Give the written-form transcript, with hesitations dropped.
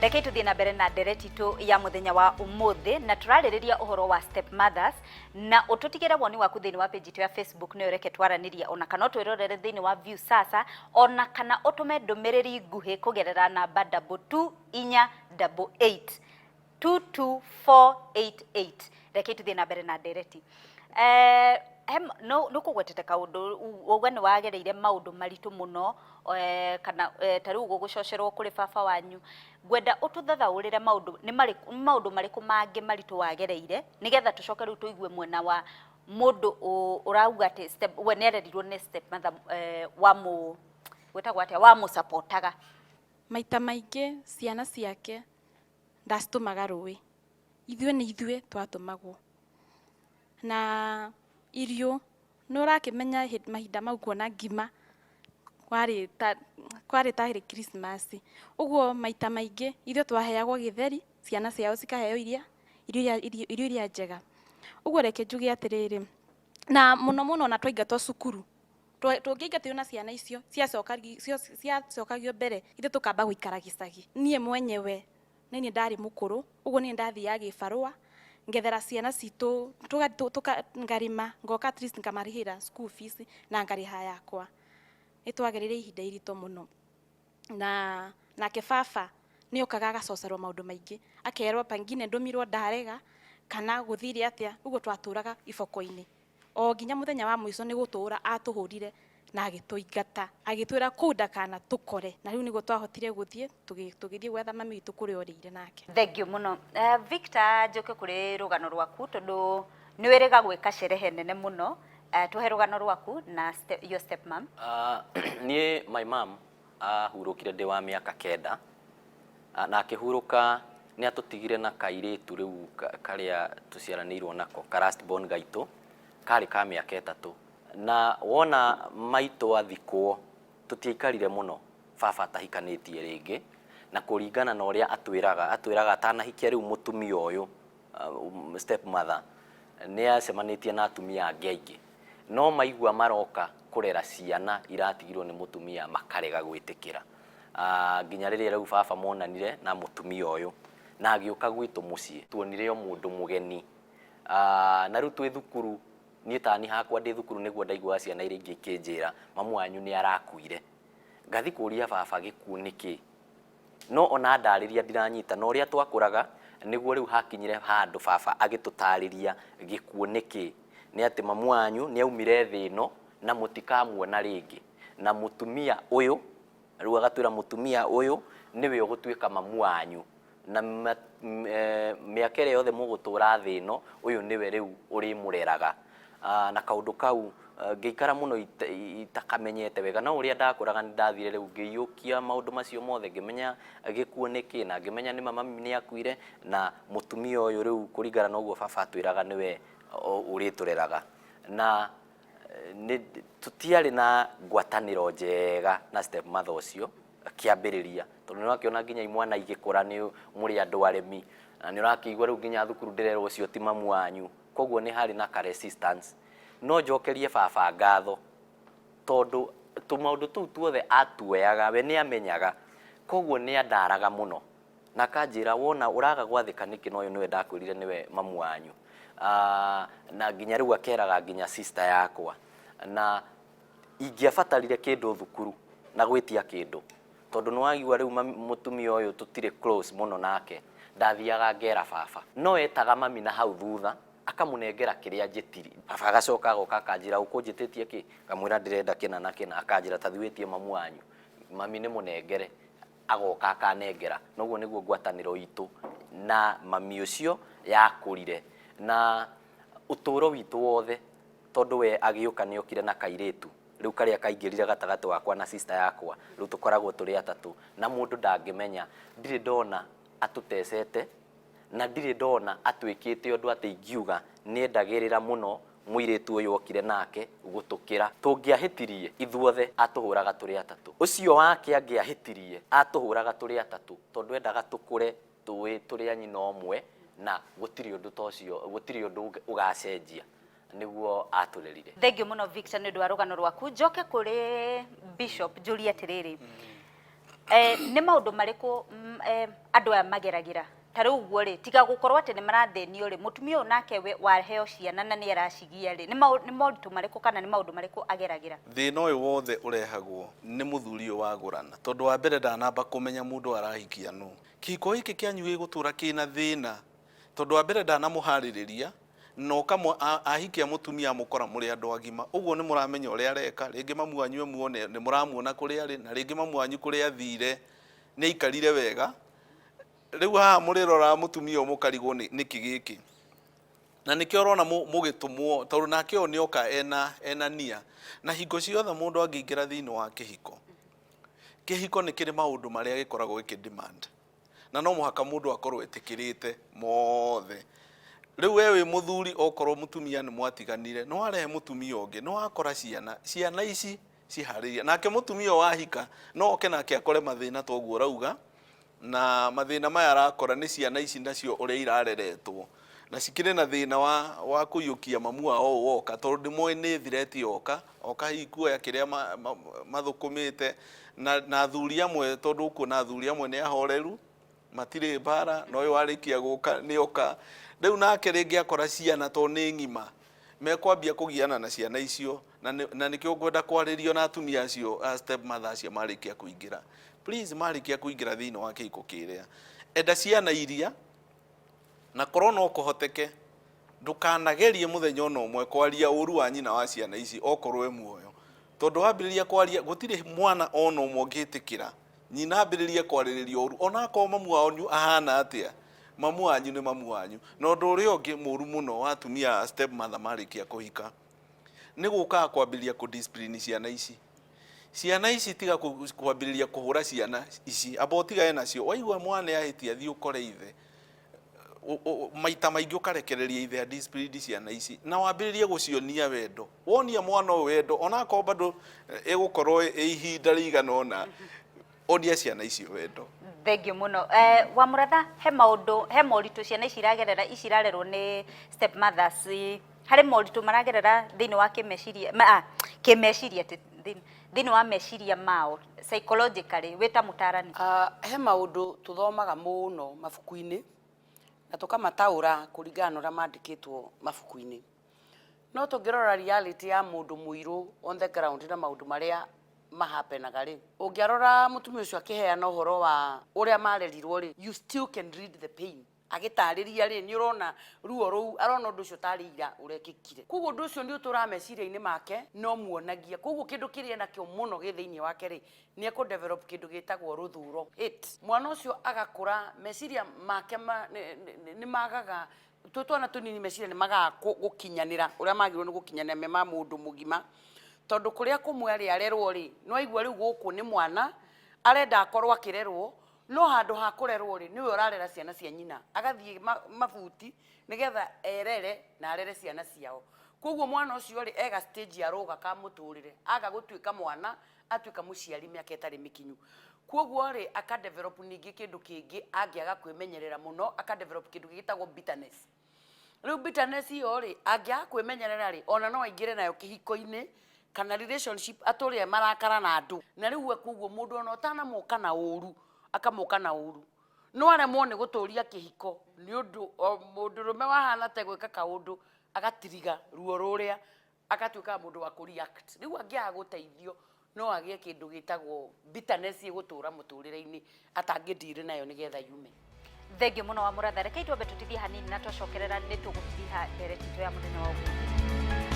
Reke tuthiĩ na mbere na ndereti itũ ya mũthenya wa ũmũthĩ, na tũrarĩrĩria ũhoro wa step mothers, na ũtũtigĩre woni waku thĩinĩ wa page itũ ya Facebook, nĩyo Reke Twaranĩrie, ona kana ũtwĩrorere thĩinĩ wa View Sasa, ona kana ũtũme ndũmĩrĩri nguhĩ kũgerera namba 22488, 22488. Reke tuthiĩ na mbere na ndereti. No nĩũkũgwetete kaũndũ wauga nĩ wagereire maũndũ maritũ mũno, kana ta rĩu gũgũcocerwo kũrĩ baba wanyu. Ngwenda ũtũthathaũrĩre maũndũ nĩ marĩkũ, nĩ maũndũ marĩkũ mangĩ maritũ wagereire, nĩgetha tũcoke rĩu tũigue mwena wa mũndũ ũrauga atĩ step, we nĩ arerirwo nĩ step mother, wamũ gwĩtagwo atĩa, wamũcapotaga. Maita maingĩ ciana ciake ndacitũmaga rũĩ, ithuĩ nĩ ithuĩ twatũmagwo. Na irio nĩ ũrakĩmenya mahinda mau kuona ngima kwarĩ ta kwarĩ tarĩ Christmas. Ũguo maita maingĩ ithuĩ twaheagwo gĩtheri, ciana ciao cikaheo iria irio iria irio iria njega. Ũguo reke njuge atĩrĩrĩ, na mũno mũno ona twaingatwo cukuru, tũngĩingatirwo na ciana icio ciacokagio mbere, ithuĩ tũkamba gũikara gĩcagi. Niĩ mwenyewe nĩ niĩ ndarĩ mũkũrũ, ũguo niĩ ndathiaga gĩbarũa ngethera ciana citũ, ngarĩma ngoka at least ngamarĩhĩra school fees na ngarĩha yakwa. Nĩ twagereire ihinda iritũ mũno. Na nake baba nĩ okaga agacocerwo maũndũ maingĩ, akerwo pengine ndũmirwo ndarega kana gũthire atĩa, ũguo twatũraga iboko-inĩ o nginya mũthenya wa mũico nĩ gũtũra atũhũrire na agĩtũingata, agĩtwĩra kũu ndakana tũkore. Na rĩu nĩguo twahotire gũthiĩ tũgĩthiĩ gwetha mami witũ kũrĩa orĩire nake. Thank you mũno. Victor, njoke kũrĩ rũgano rwaku, tondũ nĩ wĩrĩga gwĩka sherehe nene mũno. Tũhe rũgano rwaku na your step mom. Niĩ my mom ahurũkire ndĩ wa mĩaka 9, na akĩhurũka nĩ atũtigire na kairĩtu rĩu karĩa tũciaranĩirwo nako, ka last born gaitũ, karĩ ka mĩaka 3. Na wona maitũ athikwo, tũtiaikarire mũno baba atahikanĩtie rĩngĩ, na kũringana na ũrĩa atwĩraga, atwĩraga atanahikia rĩu mũtumia ũyũ, step mother, nĩ acemanĩtie na atumia angĩ aingĩ, no maigua maroka kũrera ciana iratigirwo nĩ mũtumia makarega gwĩtĩkĩra. Nginya rĩrĩa rĩu baba monanire na mũtumia ũyũ na agĩũka gwitũ mũciĩ, tuonire o mũndũ mũgeni. Na rĩu twĩ thukuru, niĩ tani hakwa ndĩ thukuru nĩguo ndaiguaga ciana iria ingĩ ikĩnjĩra mamu wanyu nĩ arakuire. Ngathi kũria baba gĩkuũ nĩkĩ, no ona ndarĩria ndiranyita. Na ũrĩa twakũraga nĩguo rĩu hakinyire handũ baba agĩtũtarĩria gĩkuũ nĩkĩ, nĩ atĩ mamu wanyu nĩ aumire thĩ ĩno na mũtikamuona rĩngĩ, na mũtumia ũyũ rĩu agatwĩra mũtumia ũyũ nĩwe ũgũtuĩka mamu wanyu, na mĩaka ĩrĩa yothe mũgũtũra thĩ ĩno, ũyũ nĩwe rĩu ũrĩmũreraga. Na kaũndũ kau ngĩikara mũno itakamenyete wega, no ũrĩa ndakũraga nĩ ndathire rĩu ngĩiyũkia maũndũ macio mothe, ngĩmenya gĩkuũ nĩkĩ, na ngĩmenya nĩma mami nĩ akuire, na mũtumia ũyũ rĩu kũringana na ũguo baba atwĩraga nĩwe ũrĩtũreraga. Na tũtiarĩ na ngwatanĩro njega na step mother ũcio kĩambĩrĩria, tondũ nĩ ũrakĩona nginya imwana igĩkũra nĩ mũrĩ andũ aremi, na nĩ ũrakĩigua rĩu nginya thukuru ndĩrerwo ũcio ti mamu wanyu, koguo nĩ harĩ na ka resistance. No njokerie baba ngatho, tondũ tũmaũndũ tũu tuothe atuoyaga, we nĩ amenyaga, koguo nĩ andaraga mũno na akanjĩra wona ũraga gwathĩka nĩkĩ, na ũyũ nĩwe ndakwĩrire nĩwe mamu wanyu. Na nginya rĩu akeraga nginya sister yakwa, na ingĩabatarire kĩndũ thukuru na gwĩtia kĩndũ, tondũ nĩ waigua rĩu mũtumia ũyũ tũtirĩ close mũno nake, ndathiaga ngera baba, no etaga mami na hau thutha akamũnengera kĩrĩa njĩtiri. Baba agacoka agoka akanjĩra ũkũnjĩtĩtie kĩ, ngamwĩra ndĩrenda kĩna na kĩna, akanjĩra ta thiĩ wĩtie mamu wanyu, mami nĩ mũnengere, agoka akanengera. Na ũguo nĩguo ngwatanĩro itũ na mami ũcio yakũrire, na ũtũro witũ wothe, tondũ we agĩũka nĩ okire na kairĩtu rĩu karĩa kaingĩrire gatagatĩ wakwa na sister yakwa, rĩu tũkoragwo tũrĩ atatũ, na mũndũ ndangĩmenya, ndirĩ ndona atũtecete, na ndirĩ ndona atwĩkĩte ũndũ atĩ ingiuga nĩendagĩrĩra mũno mũirĩtu ũyũ okire nake gũtũkĩra. Tũngĩahĩtirie ithuothe atũhũraga tũrĩ atatũ, ũcio wake angĩahĩtirie atũhũraga tũrĩ atatũ, tondũ endaga tũkũre tũĩ tũrĩ a nyina ũmwe, na gũtirĩ ũndũ ta ũcio, gũtirĩ ũndũ ũgacenjia, nĩguo atũrerire. Thank you mũno, Victor, nĩ ũndũ wa rũgano rwaku. Njoke kũrĩ Bishop njũrie atĩrĩrĩ, Nĩ maũndũ marĩkũ andũ aya mageragĩra ta rĩu ũguo rĩ, tiga gũkorwo atĩ nĩ marathĩnio rĩ, mũtumia ũyũ nake we waheo ciana na nĩ aracigia rĩ, nĩ moritũ marĩkũ kana nĩ maũndũ marĩkũ ageragĩra? Thĩna ũyũ wothe ũrehagwo nĩ mũthuri ũyũ wagũrana, tondũ wa mbere ndanamba kũmenya mũndũ arahikia nũ. Kĩhiko gĩkĩ kĩanyu gĩgũtũra kĩna thĩna, tondũ wa mbere ndanamũharĩrĩria na ũkamũ ahikia mũtumia amũkora mũrĩ andũ agima, ũguo nĩ mũramenya ũrĩa areka. Rĩngĩ mamu wanyu emuone nĩ mũramuona kũrĩa arĩ, na rĩngĩ mamu wanyu kũrĩa athire nĩ aikarire wega. Rĩu haha mũrĩroraga mũtumia ũyũ mũkarigwo nĩkĩ gĩkĩ, na nĩkĩo ũrona mũgĩtũmwo, tondũ nake ũyũ nĩoka ena nia. Na hingo ciothe mũndũ angĩingĩra thĩinĩ wa kĩhiko, kĩhiko nĩ kĩrĩ maũndũ marĩa gĩkoragwo gĩkĩ demand, na no mũhaka mũndũ akorwo etĩkĩrĩte mothe. Rĩu we wĩ mũthuri, okorwo mũtumia nĩ mwatiganire, nĩ warehe mũtumia ũngĩ, nĩ wakora ciana ici ciharĩria, nake mũtumia ũyũ wahika no oke nake akore mathĩna toguo ũrauga, na mathĩna maya arakora nĩ ciana ici nacio ũrĩa irareretwo, na cikĩrĩ na thĩna wa kũiyũkia mamu wao ũũ woka, tondũ ndĩmoĩ nĩ thireti oka hihi kuoya kĩrĩa mathũkũmĩte. Na athuri amwe, tondũ ũkuona athuri amwe nĩ ahoreru, matirĩ mbara, na ũyũ warĩkia gũka nĩ oka rĩu nake rĩngĩ akora ciana to nĩ ng'ima mekwambia kũgiana na ciana icio. Na nĩkĩo ngwenda kwarĩrio na atumia acio a step mother acio marĩkia kũingĩra, please, marĩkia kũingĩra thĩinĩ wa kĩhiko kĩrĩa, enda ciana iria, na korwo no kũhoteke ndũkanagerie mũthenya ona ũmwe kwaria ũru wa nyina wa ciana ici okorwo e muoyo, tondũ wambĩrĩria kwaria, gũtirĩ mwana ona ũmwe ũngĩtĩkĩra nyina ambĩrĩrie kwarĩrĩria ũru, ona akorwo mamu wanyu ahana atĩa, mamu wanyu nĩ mamu wanyu. Na ũndũ ũrĩa ũngĩ mũru mũno wa atumia a step mother marĩkia kũhika nĩ gũkaga kwambĩrĩria kũ discipline ciana ici. Ciana ici, tiga kwambĩrĩria kũhũra ciana ici, amba ũtigane nacio. Waigua mwana ahĩtia, thiĩ ũkore ithe. Maita maingĩ ũkarekereria ithe a discipline ciana ici, na wambĩrĩrie gũcionia wendo. Wonia mwana ũyũ wendo, onakorwo bado ĩgũkorwo ĩ ihinda rĩigana ũna, onia ciana icio wendo. Thengiũ mũno. Wa mũratha, he maũndũ, he moritũ ciana ici iragerera, ici irarerwo nĩ step mothers, harĩ moritũ maragerera thĩinĩ wa kĩmeciria, kĩmeciria thĩinĩ wa meciria mao, psychologically, wĩ ta mũtarani? He maũndũ tũthomaga mũno mabuku-inĩ na tũkamataũra kũringana na ũrĩa mandĩkĩtwo mabuku-inĩ, no tũngĩrora reality ya mũndũ mũirũ on the ground na maũndũ marĩa mahapenaga rĩ, ũngĩarora mũtumia ũcio akĩheana ũhoro wa ũrĩa marerirwo rĩ, you still can read the pain. Agĩtarĩria rĩ, nĩ ũrona ruo rũu, arona ũndũ ũcio tarĩ ira ũrekĩkire. Koguo ũndũ ũcio nĩ ũtũraga meciria-inĩ make, no muonagia. Koguo kĩndũ kĩrĩa enakĩo mũno gĩ thĩinĩ wake rĩ, nĩ ekũ develop kĩndũ gĩtagwo rũthũro, hate. Mwana ũcio agakũra meciria make nĩ magaga twĩ twana tũnini, meciria nĩ magaga gũkinyanĩra ũrĩa magĩrĩirwo nĩ gũkinyanĩra me ma mũndũ mũgima, tondũ kũrĩa kũmwe arĩ arerwo rĩ, nĩ waigua rĩu gũkũ nĩ mwana arenda akorwo akĩrerwo, no handũ ha kũrerwo rĩ, nĩwe ũrarera ciana cia nyina, agathiĩ mabuti nĩgetha erere na arere ciana ciao. Koguo mwana ũcio rĩ, ega stage ya rũga ka mũtũrĩre, aga gũtuĩka mwana, atuĩka mũciari mĩaka ĩtarĩ mĩkinyu. Koguo rĩ, aka develop ningĩ kĩndũ kĩngĩ, angĩaga kwĩmenyerera mũno, aka develop kĩndũ gĩtagwo bitterness. Rĩu bitterness ĩyo rĩ, angĩaga kwĩmenyerera rĩ, ona no aingĩre nayo kĩhiko-inĩ kana relationship, atũre marakara na andũ. Na rĩu we koguo mũndũ ona ũtanamoka na ũru akamoka na ũru, no aremwo nĩ gũtũria kĩhiko, nĩ ũndũ o mũndũrũme wahana te gwĩka kaũndũ agatiriga ruo rũrĩa, agatuĩka mũndũ wa kũ react. Rĩu angĩaga gũteithio, no agĩe kĩndũ gĩtagwo bitterness ĩgũtũra mũtũrĩre-inĩ atangĩndiri nayo nĩgetha yume. Thengiũ mũno wa mũratha. Rekei twambe tũtithie hanini, na twacokerera nĩ tũgũtiriha ndereti itũ ya mũthenya wa ũmũthĩ.